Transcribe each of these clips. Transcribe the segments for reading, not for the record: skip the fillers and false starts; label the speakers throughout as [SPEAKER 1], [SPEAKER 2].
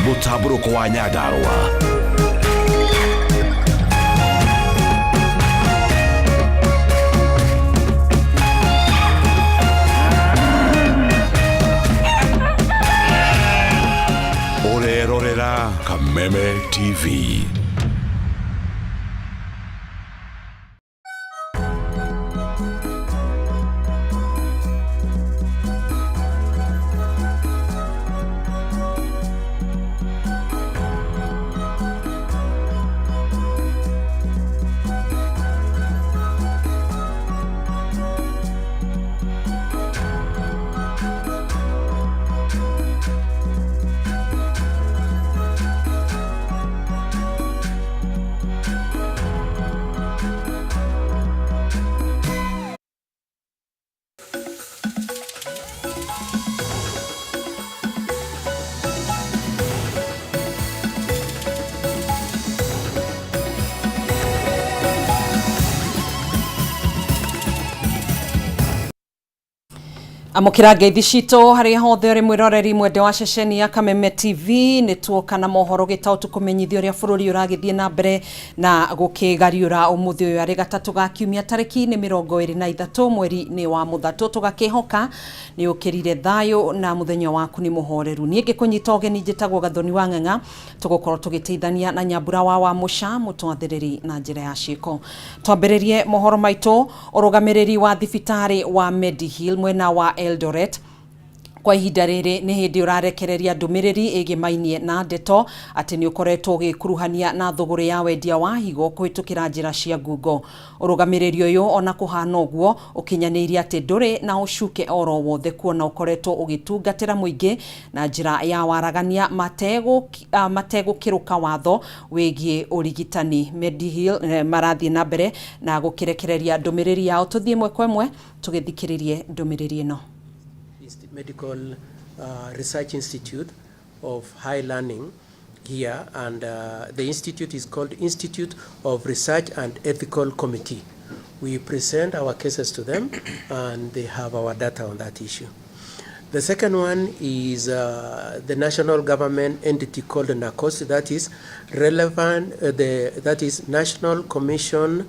[SPEAKER 1] Mũtambũrũko wa Nyandarũa. Ũrerorera Kameme TV.
[SPEAKER 2] Amũkĩra ngeithi citũ harĩa hothe ũrĩ mwĩroreri mwende wa ceceni ya Kameme TV. Nĩ tuoka na mohoro gĩtaũ tũkũmenyithia ũrĩa bũrũri ũragĩthiĩ na mbere na gũkĩgariũra. Ũmũthĩ ũyũ arĩ gatatũ ga kiumia, tarĩki nĩ 23 mweri nĩ wa mũthatũ. Tũgakĩhoka nĩ ũkĩrire thayũ na mũthenya waku nĩ mũhoreru. Niĩ ngĩkũnyita ũgeni njĩtagwo Gathoni wa Ng'ang'a. Tũgũkorwo tũgĩteithania na Nyambura wa Mũca mũtwathĩrĩri na njĩra ya ciĩko. Twambĩrĩrie mohoro maitũ. Ũrũgamĩrĩri wa thibitarĩ wa Mediheal mwena wa Eldoret kwa ihinda rĩrĩ nĩ hĩndĩ ũrarekereria ndũmĩrĩri ĩgĩmainie na ndeto atĩ nĩ ũkoretwo ũgĩkuruhania na thũgũrĩ ya wendia wa higo kũhĩtũkĩra njĩra cia ngungo. Ũrũgamĩrĩri ũyũ ona kũhana ũguo ũkinyanĩirie atĩ ndũrĩ na ũcuke oro wothe, kuona ũkoretwo ũgĩtungatĩra mũingĩ na njĩra ya waragania mategũkĩrũka watho wĩgiĩ ũrigitani. Mediheal marathiĩ na mbere na gũkĩrekereria ndũmĩrĩri yao. Tũthiĩ ĩmwe kwa ĩmwe tũgĩthikĩrĩrie ndũmĩrĩri ĩno.
[SPEAKER 3] Medical Research Institute of High Learning here, and the institute is called Institute of Research and Ethical Committee. We present our cases to them and they have our data on that issue. The second one is the national government entity called NACOSTI, that is relevant, that is National Commission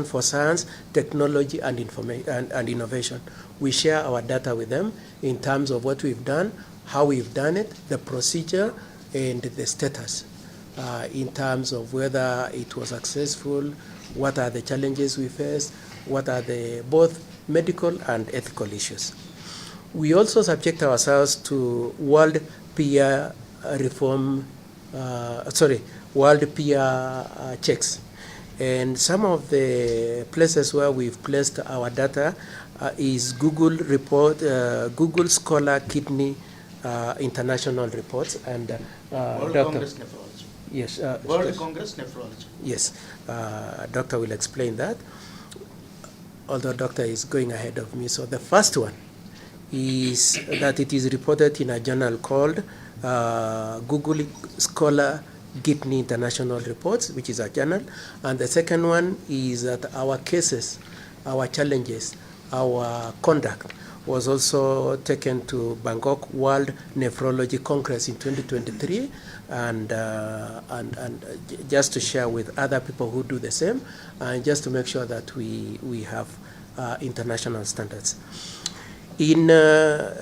[SPEAKER 3] for Science, Technology and and Innovation. We share our data with them in terms of what we've done, how we've done it, the procedure, and the status in terms of whether it was successful, what are the challenges we faced, what are the both medical and ethical issues. We also subject ourselves to World Peer Reform, sorry, World Peer checks. And some of the places where we've placed our data is Google report, Google Scholar Kidney International Reports, and
[SPEAKER 4] World
[SPEAKER 3] Doctor
[SPEAKER 4] Congress Nephrology.
[SPEAKER 3] Yes,
[SPEAKER 4] World Congress Nephrology.
[SPEAKER 3] Yes, Doctor will explain that, although Doctor is going ahead of me. So the first one is that it is reported in a journal called Google Scholar Kidney International Reports, which is a journal. And the second one is that our cases, our challenges, our conduct was also taken to Bangkok World Nephrology Congress in 2023, and just to share with other people who do the same, and just to make sure that we have international standards. In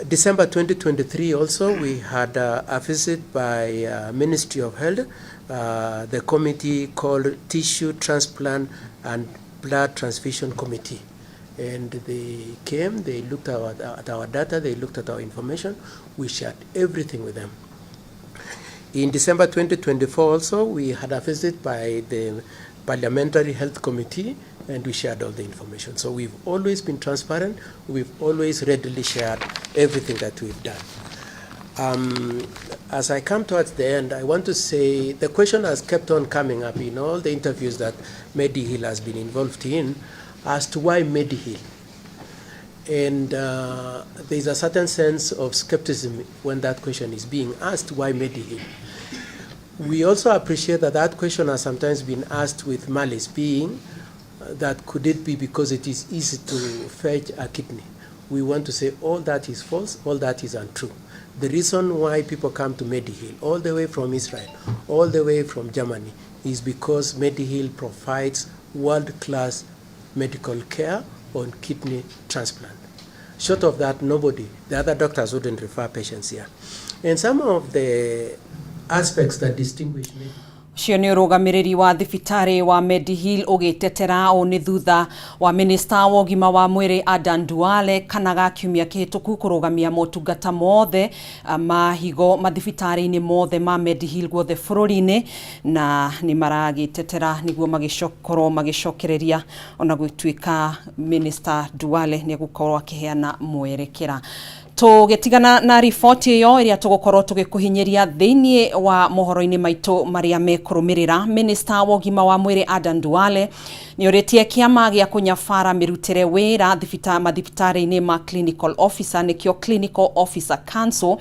[SPEAKER 3] December 2023 also, we had a visit by Ministry of Health, the committee called Tissue Transplant and Blood Transfusion Committee. And they came, they looked at our data, they looked at our information. We shared everything with them. In December 2024 also, we had a visit by the Parliamentary Health Committee, and we shared all the information. So we've always been transparent. We've always readily shared everything that we've done. As I come towards the end, I want to say the question has kept on coming up in all the interviews that Mediheal has been involved in as to why Mediheal. And there's a certain sense of skepticism when that question is being asked, why Mediheal? We also appreciate that that question has sometimes been asked with malice, being that could it be because it is easy to fetch a kidney? We want to say all that is false, all that is untrue. The reason why people come to Mediheal, all the way from Israel, all the way from Germany, is because Mediheal provides world-class medical care on kidney transplant. Short of that, nobody, the other doctors wouldn't refer patients here. And some of the aspects that distinguish Mediheal
[SPEAKER 2] Ũcio nĩ ũrũgamĩrĩri wa thibitarĩ wa Mediheal ũgĩtetera ũũ nĩ thutha wa minista wa ũgima wa mwĩrĩ Adan Duale kana ga kiumia kĩhĩtũku kũrũgamia motungata mothe ma higo mathibitarĩ-inĩ mothe ma Mediheal guothe bũrũri-inĩ, na nĩ maragĩtetera nĩguo magĩcokorwo magĩcokereria ona gũtuĩka minista Duale nĩ egũkorwo akĩheana mwerekera. Tũgĩtigana na riboti ĩyo ĩrĩa tũgũkorwo tũgĩkũhinyĩria thĩinĩ wa mohoro-inĩ maitũ marĩa mekũrũmĩrĩra, minista wa ũgima wa mwĩrĩ Adan Duale nĩ orĩtie kĩama gĩa kũnyabara mĩrutĩre wĩra mathibitarĩ-inĩ ma clinical officer, nĩkĩo Clinical Officer Council,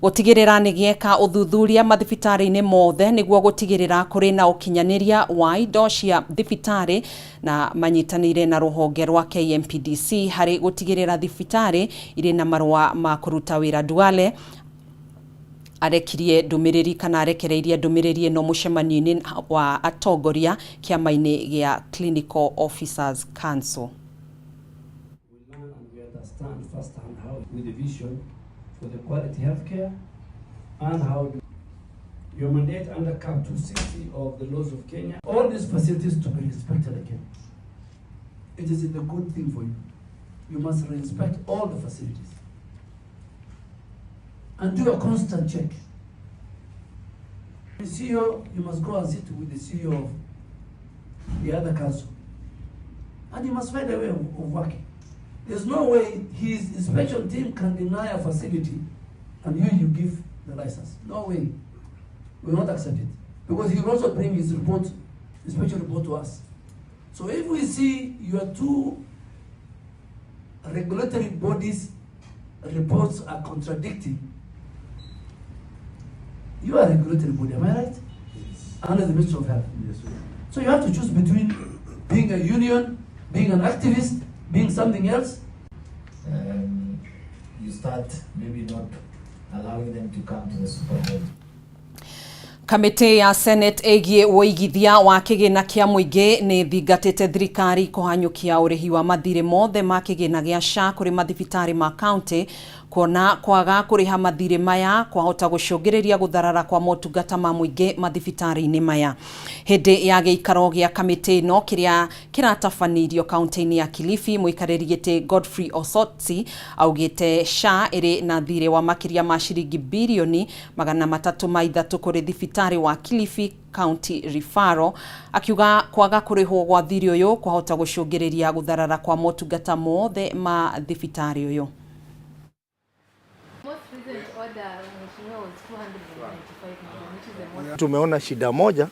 [SPEAKER 2] gũtigĩrĩra nĩ gĩeka ũthuthuria mathibitarĩ-inĩ mothe nĩguo gũtigĩrĩra kũrĩ na ũkinyanĩria wa indo cia thibitarĩ, na manyitanĩire na rũhonge rwa KMPDC harĩ gũtigĩrĩra thibitarĩ irĩ na marũa ma kũruta wĩra. Duale arekirie ndũmĩrĩri kana arekereirie ndũmĩrĩri ĩno mũcemanio-inĩ wa atongoria kĩama-inĩ gĩa Clinical Officers Council.
[SPEAKER 5] We learn and we understand firsthand how with the vision for the quality healthcare and how do your mandate under Cap 260 of the laws of Kenya, all these facilities to be respected again. It is a good thing for you. You must respect all the facilities and do a constant check. The CEO, you must go and sit with the CEO of the other council. And you must find a way of working. There's no way his inspection team can deny a facility and you give the license. No way. We will not accept it. Because he will also bring his report, inspection report to us. So if we see your two regulatory bodies' reports are contradicting, you are a regulatory body, am I right?
[SPEAKER 6] Yes.
[SPEAKER 5] Under the Ministry of Health.
[SPEAKER 6] Yes, sir.
[SPEAKER 5] So you have to choose between being a union, being an activist, being something else.
[SPEAKER 6] You start maybe not allowing them to come to the superhead.
[SPEAKER 2] Kamĩtĩ ya Senate ĩgiĩ ũigithia wa kĩgĩna kĩa mũingĩ nĩ thingatĩte thirikari kũhanyũkia ũrĩhi wa mathirĩ mothe ma kĩgĩna gĩa SHA kũrĩ mathibitarĩ ma kaunti, kuona kwaga kũrĩha mathirĩ maya kwahota gũcũngĩrĩria gũtharara kwa motungata ma mũingĩ mathibitarĩ-inĩ maya. Hĩndĩ ya gĩikaro gĩa kamĩtĩ ĩno kĩrĩa kĩratabanirio kaunti-inĩ ya Kilifi, mũikarĩri gĩtĩ Godfrey Osotsi augĩte SHA ĩrĩ na thirĩ wa makĩria ma ciringi birioni 303 kũrĩ thibitarĩ wa Kilifi County Referral, akiuga kwaga kũrĩhwo gwa thirĩ ũyũ kwahota gũcũngĩrĩria gũtharara kwa motungata mothe ma thibitarĩ ũyũ.
[SPEAKER 7] Most recent order, Mheshimiwa, was 295 million, which is the most
[SPEAKER 8] Tumeona shida moja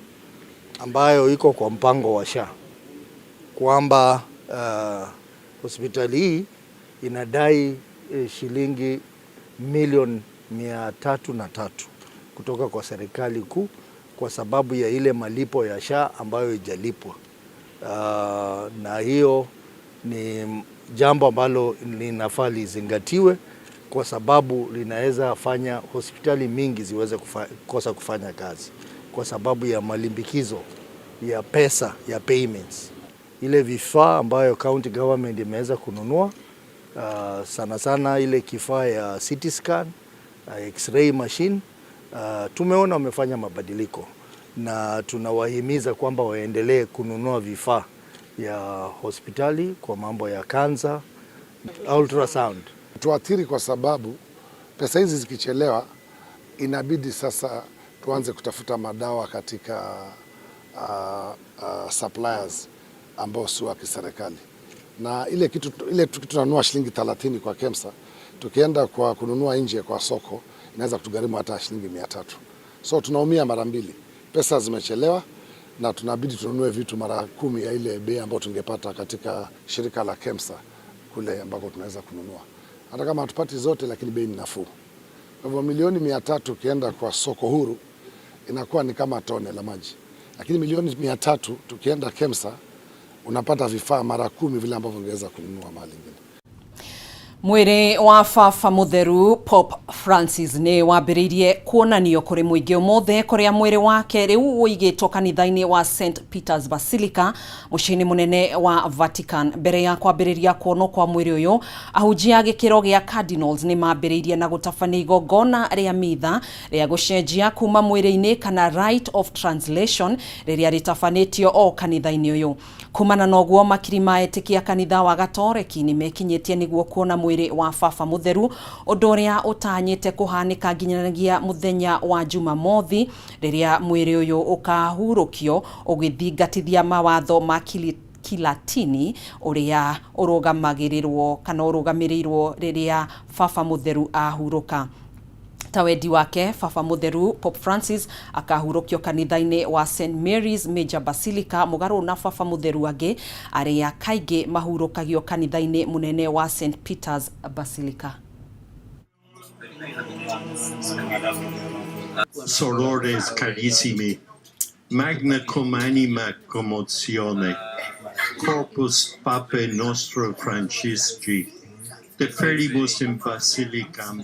[SPEAKER 8] ambayo iko kwa mpango wa SHA kwamba hospitali hii inadai shilingi milioni 303 kutoka kwa serikali kuu kwa sababu ya ile malipo ya SHA ambayo haijalipwa. Na hiyo ni jambo ambalo linafaa lizingatiwe kwa sababu linaweza fanya hospitali mingi ziweze kukosa kufanya kazi kwa sababu ya malimbikizo ya pesa ya payments. Ile vifaa ambayo county government imeweza kununua, sana sana ile kifaa ya CT scan, x-ray machine, tumeona wamefanya mabadiliko na tunawahimiza kwamba waendelee kununua vifaa ya hospitali kwa mambo ya kansa, ultrasound.
[SPEAKER 9] Tuathiri kwa sababu pesa hizi zikichelewa, inabidi sasa tuanze kutafuta madawa katika suppliers ambao si wa kiserikali, na ile kitu tunanunua shilingi 30 kwa KEMSA, tukienda kwa kununua nje kwa soko inaweza kutugharimu hata shilingi 300. So tunaumia mara mbili, pesa zimechelewa na tunabidi tununue vitu mara 10 ya ile bei ambayo tungepata katika shirika la KEMSA kule ambako tunaweza kununua hata kama hatupati zote, lakini bei ni nafuu. Kwa hivyo milioni 300 ukienda kwa soko huru inakuwa ni kama tone la maji, lakini milioni 300 tukienda KEMSA unapata vifaa mara 10 vile ambavyo ungeweza kununua mahali ingine.
[SPEAKER 2] Mwĩrĩ wa baba mũtheru Pope Francis nĩ wambĩrĩirie kuonanio kũrĩ mũingĩ ũmũthĩ, kũrĩa mwĩrĩ wake rĩu ũigĩtwo kanitha-inĩ wa St Peter's Basilica mũciĩ-inĩ mũnene wa Vatican. Mbere ya kwambĩrĩria kuonwo kwa mwĩrĩ ũyũ, ahunjia a gĩkĩro gĩa cardinals nĩ mambĩrĩirie na gũtabania igongona rĩa mitha rĩa gũcenjia kuma mwĩrĩ-inĩ kana rite of translation rĩrĩa rĩtabanĩtio o kanitha-inĩ ũyũ. Kumana na ũguo, makiri ma etĩkia kanitha wa Gatoreki nĩ mekinyĩtie nĩguo kuona mwĩrĩ wa baba mũtheru, ũndũ ũrĩa ũtanyĩte kũhanĩka nginyagia mũthenya wa Jumamothi rĩrĩa mwĩrĩ ũyũ ũkahurũkio ũgĩthingatithia mawatho ma Kilatini ũrĩa ũrũgamagĩrĩrwo kana ũrũgamĩrĩirwo rĩrĩa baba mũtheru ahurũka. Ta wendi wake, baba mũtheru Pope Francis akahurũkio kanitha-inĩ wa St Mary's Major Basilica, mũgarũ na baba mũtheru angĩ arĩa kaingĩ mahurũkagio kanitha-inĩ mũnene wa St Peter's Basilica.
[SPEAKER 10] Sorores carissimi, magna cum anima commotione, corpus Papae nostro Francisci, deferimus in basilicam.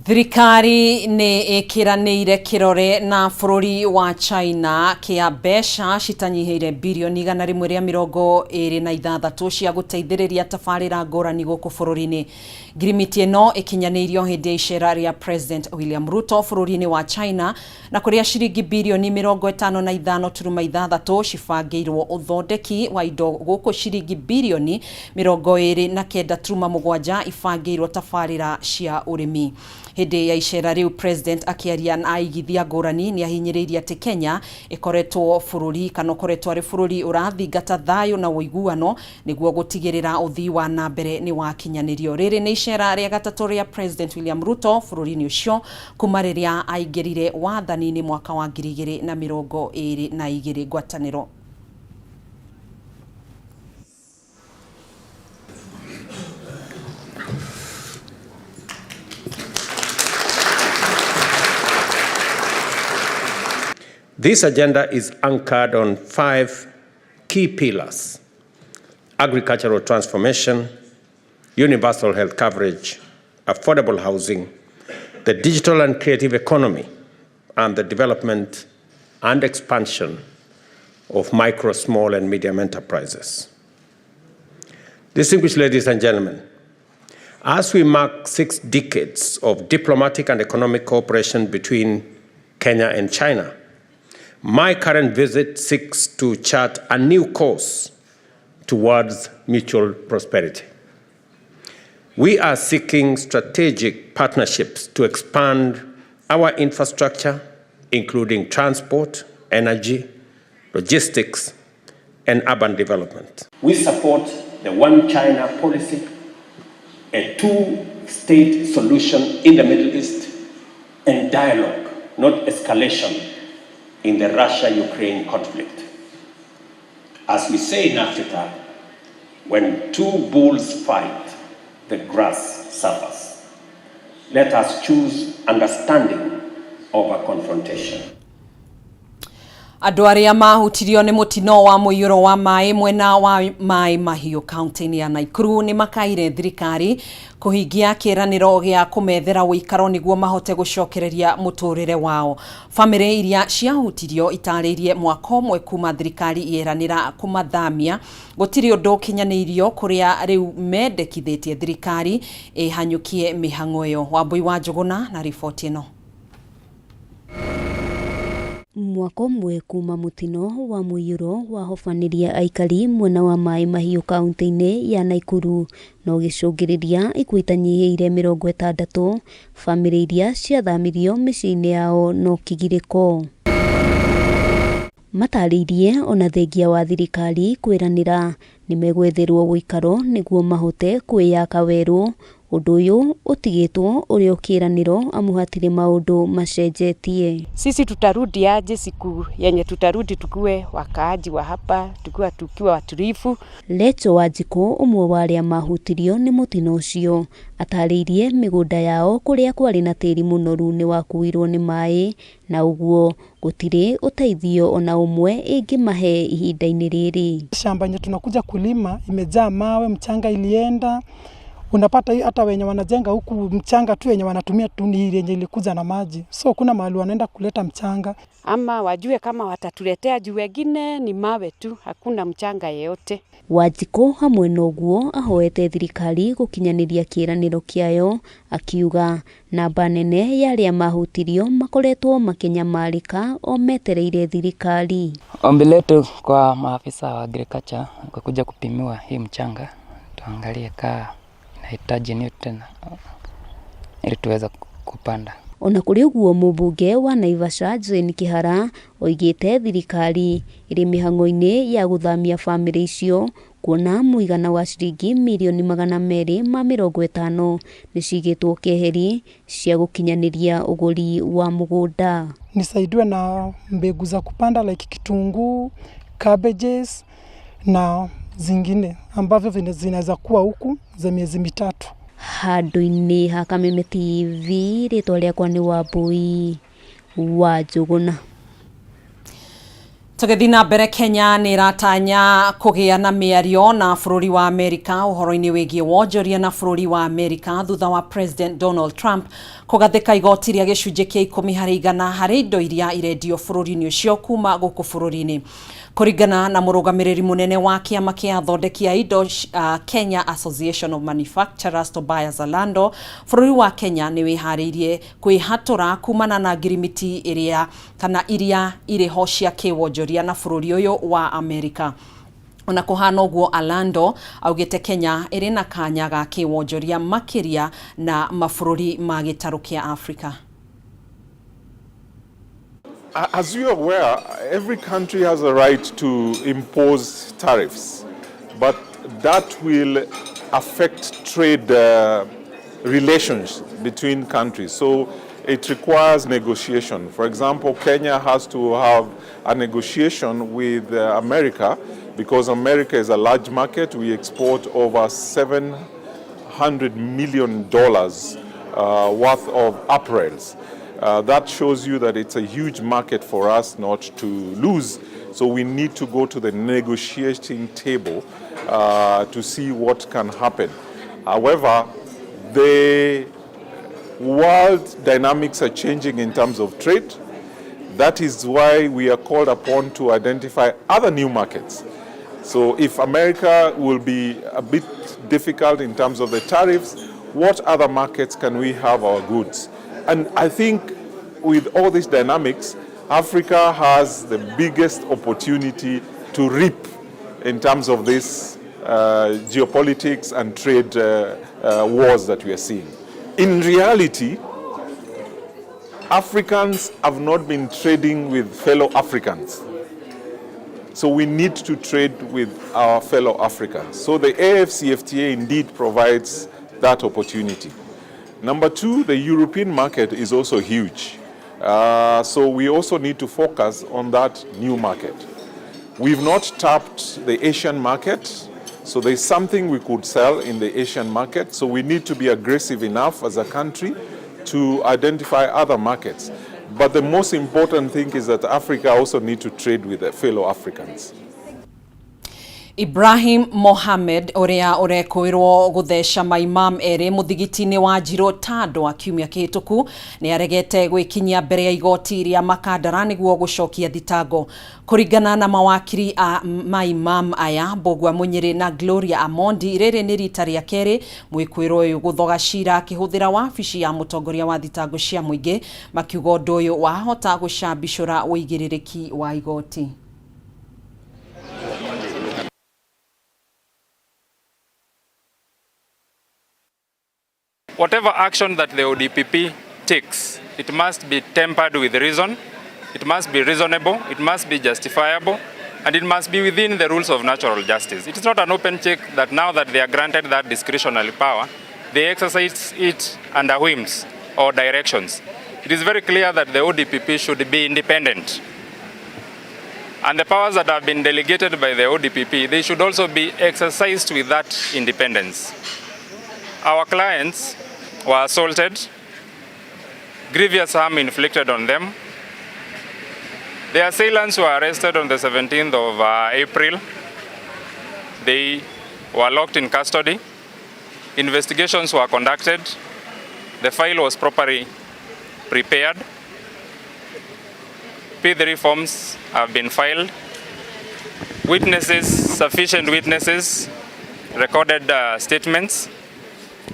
[SPEAKER 2] Thirikari nĩ ĩkĩranĩire kĩrore na bũrũri wa China kĩa mbeca citanyihĩire birioni 126 cia gũteithĩrĩria tabarĩra ngũrani gũkũ bũrũri-inĩ. Ngirimiti ĩno ĩkinyanĩirio hĩndĩ ya icera rĩa President William Ruto bũrũri-inĩ wa China, na kũrĩa ciringi birioni 55.6 cibangĩirwo ũthondeki wa indo gũkũ ciringi birioni 29.7 ibangĩirwo tabarĩra cia ũrĩmi. Hĩndĩ ya icera rĩu, President akĩaria na aigithia ngũrani nĩ ahinyĩrĩirie atĩ Kenya ĩkoretwo bũrũri kana ũkoretwo arĩ bũrũri ũrathingata thayũ na ũiguano nĩguo gũtigĩrĩra ũthii wa na mbere nĩ wakinyanĩrio. Rĩrĩ nĩ icera rĩa gatatũ rĩa President William Ruto bũrũri-inĩ ũcio kuma rĩrĩa aingĩrire wathani-inĩ mwaka wa 2022. Ngwatanĩro.
[SPEAKER 11] This agenda is anchored on 5 key pillars: agricultural transformation, universal health coverage, affordable housing, the digital and creative economy, and the development and expansion of micro, small, and medium enterprises. Distinguished ladies and gentlemen, as we mark 6 decades of diplomatic and economic cooperation between Kenya and China, my current visit seeks to chart a new course towards mutual prosperity. We are seeking strategic partnerships to expand our infrastructure, including transport, energy, logistics, and urban development. We support the One China policy, a two-state solution in the Middle East, and dialogue, not escalation, in the Russia-Ukraine conflict. As we say in Africa, when two bulls fight, the grass suffers. Let us choose understanding over confrontation.
[SPEAKER 2] Andũ arĩa mahutirio nĩ mũtino wa mũiyũro wa maĩ mwena wa Maĩ Mahiũ kaunti-inĩ ya Nakuru nĩ makaire thirikari kũhingia kĩĩranĩro gĩa kũmethera ũikaro nĩguo mahote gũcokereria mũtũrĩre wao. Bamĩrĩ iria ciahutirio itarĩirie mwaka ũmwe kuma thirikari yeranĩra kũmathamia gũtirĩ ũndũ ũkinyanĩirio kũrĩa rĩu mendekithĩtie thirikari ĩhanyũkie mĩhang'o ĩyo. Wambui wa Njũgũna na riboti ĩno.
[SPEAKER 12] Mwaka ũmwe kuma mũtino wa mũiyũro wahobanĩria aikari mwena wa Maĩ Mahiũ kaunti-inĩ ya Nakuru na ũgĩcũngĩrĩria ikuũ itanyihĩire 60, bamĩrĩ iria ciathamirio mĩciĩ-inĩ yao no kĩgirĩko. Matarĩirie ona thengia wa thirikari kwĩranĩra nĩmegwetherwo ũikaro nĩguo mahote kwĩyaka werũ, ũndũ ũyũ ũtigĩtwo ũrĩ o kĩĩranĩro amu hatirĩ maũndũ macenjetie.
[SPEAKER 13] Sisi tutarudi aje siku yenye tutarudi tukuwe wakaaji wa hapa tukiwa watulivu.
[SPEAKER 12] Lecho Wanjikũ ũmwe wa arĩa mahutirio nĩ mũtino ũcio atarĩirie mĩgũnda yao kũrĩa kwarĩ na tĩri mũnoru nĩwakuirwo nĩ maĩ na ũguo gũtirĩ ũteithio ona ũmwe ĩngĩmahe ihinda-inĩ rĩrĩ.
[SPEAKER 14] Shamba yenye tunakuja kulima imejaa mawe, mchanga ilienda. Unapata hata wenye wanajenga huku mchanga tu wenye wanatumia tu ni yenye ilikuja na maji, so kuna mahali wanaenda kuleta mchanga.
[SPEAKER 13] Ama wajue kama watatuletea juu wengine ni mawe tu, hakuna mchanga yeyote.
[SPEAKER 12] Wanjikũ hamwe na ũguo ahoete thirikari gũkinyanĩria kĩĩranĩro kĩayo akiuga namba nene ya arĩa mahutirio makoretwo makĩnyamarĩka o metereire thirikari.
[SPEAKER 15] Ombi letu kwa maafisa wa agriculture kwa kuja kupimiwa hii mchanga, tuangalie kaa inahitaji nutrient ili tuweze kupanda.
[SPEAKER 12] Ona kũrĩ ũguo mũmbunge wa Naivasha Jane Kihara oigĩte thirikari ĩrĩ mĩhang'o-inĩ ya gũthamia bamĩrĩ icio kuona mũigana wa ciringi mirioni 250 nĩcigĩtwo keheri cia gũkinyanĩria ũgũri wa mũgũnda.
[SPEAKER 14] Nisaidiwe na mbegu za kupanda like kitunguu, cabbages na zingine ambavyo zinaweza kuwa huku za miezi 3.
[SPEAKER 12] Handũ-inĩ ha Kameme TV rĩtwa rĩakwa nĩ Wambui wa Njũgũna.
[SPEAKER 2] Tũgĩthiĩ na mbere, Kenya nĩ ĩratanya kũgĩa na mĩario na bũrũri wa Amerika ũhoro-inĩ wĩgiĩ wonjoria na bũrũri wa Amerika thutha wa President Donald Trump kũgathĩka igoti rĩa gĩcunjĩ kĩa 10% harĩ indo iria irendio bũrũri-inĩ ũcio kuma gũkũ bũrũri-inĩ. Kũringana na mũrũgamĩrĩri mũnene wa kĩama kĩa athondeki a indo Kenya Association of Manufacturers Tobias Alando, bũrũri wa Kenya nĩ wĩharĩirie kwĩhatũra kumana na ngirimiti ĩrĩa kana iria irĩ ho cia kĩwonjoria na bũrũri ũyũ wa Amerika. Ona kũhana ũguo, Alando augĩte Kenya ĩrĩ na kanya ga kĩwonjoria makĩria na mabũrũri ma gĩtarũ kĩa Afrika.
[SPEAKER 16] As you are aware, every country has a right to impose tariffs, but that will affect trade relations between countries. So it requires negotiation. For example, Kenya has to have a negotiation with America because America is a large market. We export over $700 million worth of apparels. That shows you that it's a huge market for us not to lose. So we need to go to the negotiating table to see what can happen. However, the world dynamics are changing in terms of trade. That is why we are called upon to identify other new markets. So if America will be a bit difficult in terms of the tariffs, what other markets can we have our goods? And I think with all these dynamics, Africa has the biggest opportunity to reap in terms of this geopolitics and trade wars that we are seeing. In reality, Africans have not been trading with fellow Africans. So we need to trade with our fellow Africans. So the AfCFTA indeed provides that opportunity. Number two, the European market is also huge. So we also need to focus on that new market. We've not tapped the Asian market, so there's something we could sell in the Asian market. So we need to be aggressive enough as a country to identify other markets. But the most important thing is that Africa also need to trade with their fellow Africans.
[SPEAKER 2] Ibrahim Mohamed uria urekwirwo gutheca maimam eri muthigiti-ini wa Njiro Tandwa kiumia kihituku ni aregete gwikinyia mbere ya igoti ria Makandara niguo gucokia thitango. Kuringana na mawakiri a maimam aya Mbugua Munyiri na Gloria Amondi, riri ni rita ria keri mwikwirwo uyu guthoga cira akihuthira wabici ya mutongoria wa thitango cia muingi, makiuga undu uyu wahota gucambicura uigiririki wa igoti.
[SPEAKER 17] Whatever action that the ODPP takes, it must be tempered with reason, it must be reasonable, it must be justifiable, and it must be within the rules of natural justice. It is not an open check that now that they are granted that discretionary power, they exercise it under whims or directions. It is very clear that the ODPP should be independent. And the powers that have been delegated by the ODPP, they should also be exercised with that independence. Our clients were assaulted, grievous harm inflicted on them. The assailants were arrested on the 17th of April. They were locked in custody. Investigations were conducted. The file was properly prepared. P3 forms have been filed. Witnesses, sufficient witnesses, recorded statements.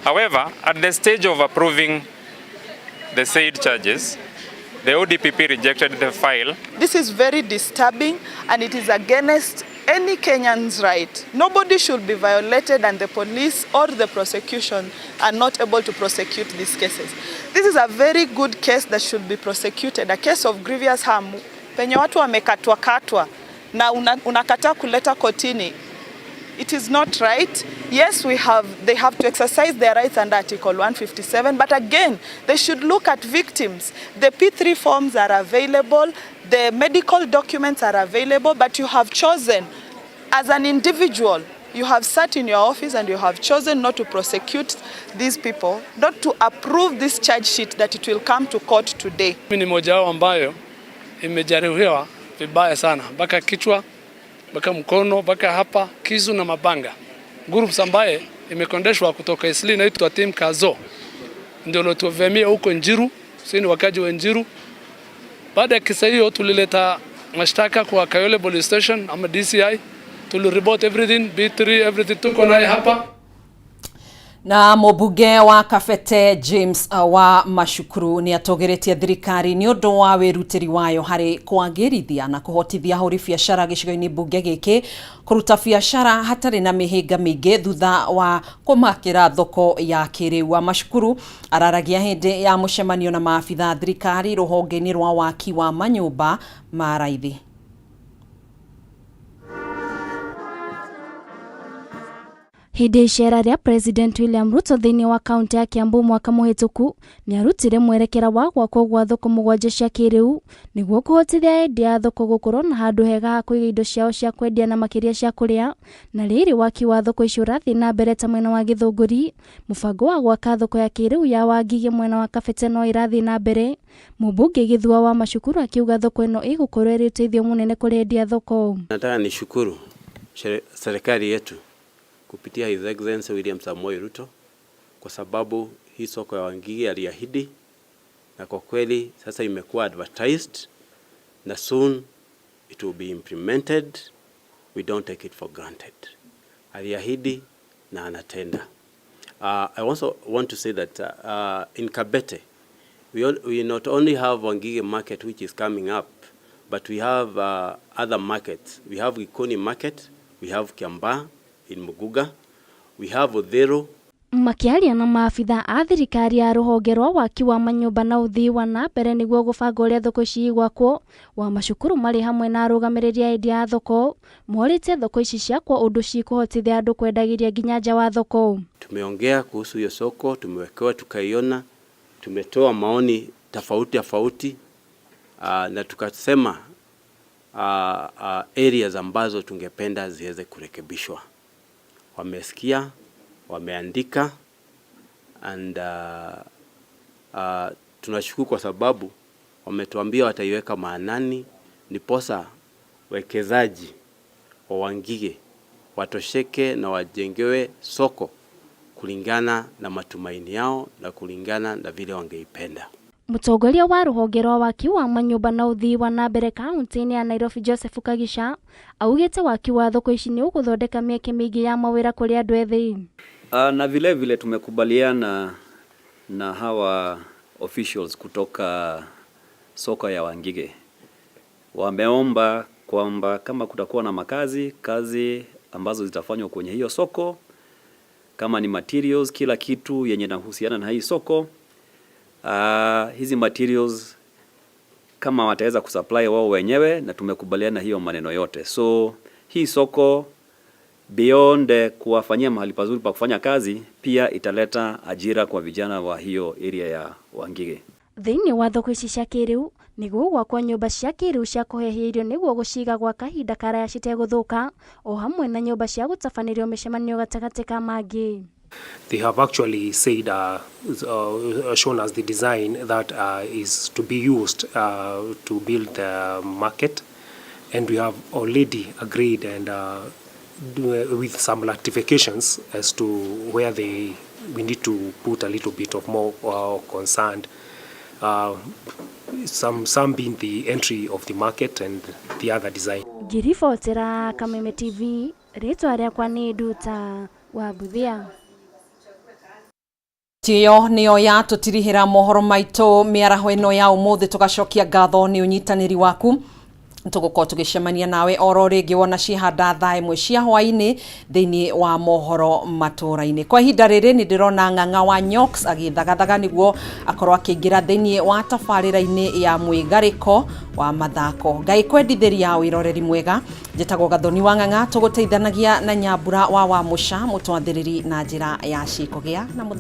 [SPEAKER 17] However, at the stage of approving the said charges, the ODPP rejected the file.
[SPEAKER 18] This is very disturbing and it is against any Kenyan's right. Nobody should be violated and the police or the prosecution are not able to prosecute these cases. This is a very good case that should be prosecuted, a case of grievous harm. Penye watu wamekatwa katwa na unakataa kuleta kotini. It is not right. Yes, they have to exercise their rights under Article 157, but again, they should look at victims. The P3 forms are available, the medical documents are available, but you have chosen, as an individual, you have sat in your office and you have chosen not to prosecute these people, not to approve this charge sheet that it will come to court today.
[SPEAKER 19] Mimi ni mmoja wao ambayo imejeruhiwa vibaya sana, mpaka kichwa, mpaka mkono, mpaka hapa, kisu na mabanga. Groups ambaye imekondeshwa kutoka Isli inaitwa Team Kazo. Ndio lotuvamia huko Njiru, sisi ni wakaji wa Njiru. Baada ya kisa hiyo tulileta mashtaka kwa Kayole Police Station ama DCI, tulireport everything, B3 everything tuko naye hapa.
[SPEAKER 2] Na mũmbunge wa Kabete James wa Macukuru nĩ atogeretie thirikari nĩ ũndũ wa wĩrutĩri wayo harĩ kwagĩrithia na kũhotithia ahũri biacara gĩcigo-inĩ mbunge gĩkĩ kũruta biacara hatarĩ na mĩhĩnga mĩingĩ thutha wa kũmakĩra thoko ya kĩrĩu. Wa Macukuru araragia hĩndĩ ya mũcemanio na maabitha thirikari rũhonge-inĩ rwa waki wa manyũmba ma raithi.
[SPEAKER 20] Hĩndĩ icera rĩa President William Ruto thĩinĩ wa kaunti ya Kiambu mwaka mũhĩtũku nĩarutire mwerekera wa gwakwo gwa thoko 7 cia kĩrĩu nĩguo kũhotithia endia a thoko gũkorwo na handũ hega ha kũiga indo ciao cia kwendia na makĩria cia kũrĩa. Na rĩrĩ waki wa thoko icio ũrathiĩ na mbere ta mwena wa Gĩthũngũri, mũbango wa gwaka thoko ya kĩrĩu ya Wangigĩ mwena wa Kabete no ĩrathiĩ na mbere. Mũmbunge Gĩthua wa Macukuru akiuga thoko ĩno ĩgũkorwo ĩrĩ ũteithio mũnene kũrĩ endia thoko.
[SPEAKER 21] Nataka nishukuru serikali yetu kupitia His Excellency William Samoei Ruto kwa sababu hii soko ya Wangige aliahidi na kwa kweli sasa imekuwa advertised na soon it will be implemented. We don't take it for granted. Aliahidi na anatenda. I also want to say that in Kabete we not only have Wangige market which is coming up, but we have other markets. We have Gikoni market, we have Kiambaa in Muguga, we have Odhero.
[SPEAKER 20] Makiaria na maabitha a thirikari ya rũhonge rwa waki wa manyũmba na ũthii wa na mbere nĩguo gũbanga ũrĩa thoko ici igwakwo. Wa Macukuru marĩ hamwe na arũgamĩrĩri a endia a thoko morĩtie thoko ici ciakwo ũndũ cikũhotithia andũ kwendagĩria nginya nja wa thoko.
[SPEAKER 21] Tumeongea kuhusu hiyo soko, tumewekewa tukaiona, tumetoa maoni tofauti tofauti, na tukasema areas ambazo tungependa ziweze kurekebishwa. Wamesikia, wameandika and tunashukuru kwa sababu Wametuambia wataiweka maanani, niposa wekezaji wa Wangige watosheke na wajengewe soko kulingana na matumaini yao na kulingana na vile wangeipenda.
[SPEAKER 20] Mũtongoria wa rũhonge rwa waki wa manyũmba na ũthii wa na mbere kaunti-inĩ ya Nairobi Joseph Kagisha augĩte waki wa thoko ici nĩ ũgũthondeka mĩeke mĩingĩ ya mawĩra kũrĩ andũ ethĩ.
[SPEAKER 1] Na vile vile tumekubaliana na hawa officials kutoka soko ya Wangige. Wameomba kwamba kama kutakuwa na makazi, kazi ambazo zitafanywa kwenye hiyo soko, kama ni materials, kila kitu yenye inahusiana na hii soko, hizi materials kama wataweza kusupply wao wenyewe, na tumekubaliana hiyo maneno yote. So hii soko beyond kuwafanyia mahali pazuri pa kufanya kazi, pia italeta ajira kwa vijana wa hiyo area ya Wangige.
[SPEAKER 20] Thĩinĩ wa thoko ici cia kĩrĩu nĩguo gwakwo nyũmba cia kĩrĩu cia kũhehia irio nĩguo gũciga gwa kahinda karaya citegũthũka o hamwe na nyũmba cia gũtabanĩrio mĩcemanio gatagatĩ ka mangĩ.
[SPEAKER 22] They have actually said, shown us the design that is to be used to build the market, and we have already agreed and with some ratifications as to where we need to put a little bit of more concerned, some being the entry of the market and the other design.
[SPEAKER 20] Ngĩribotera Kameme TV, rĩtwa rĩakwa nĩ Nduta wa Mbuthia.
[SPEAKER 2] Ĩyo nĩyo yatũtirihĩra mohoro maitũ mĩaraho ĩno ya ũmũthĩ. Tũgacokia ngatho nĩ ũnyitanĩri waku. Tũgũkorwo tũgĩcemania nawe oro rĩngĩ wona cihanda thaa 1 cia hwaĩ-inĩ thĩinĩ wa mohoro matũra-inĩ. Kwa ihinda rĩrĩ nĩ ndĩrona Ng'ang'a wa Nyox agĩthagathaga nĩguo akorwo akĩingĩra thĩinĩ wa tabarĩra-inĩ ya mwĩgarĩko wa mathako. Ngai kwendithĩria wĩroreri mwega. Njĩtagwo Gathoni wa Ng'ang'a, tũgũteithanagia na Nyambura wa Wamũca mũtwathĩrĩri na njĩra ya ciĩko. Gĩa na mũthenya.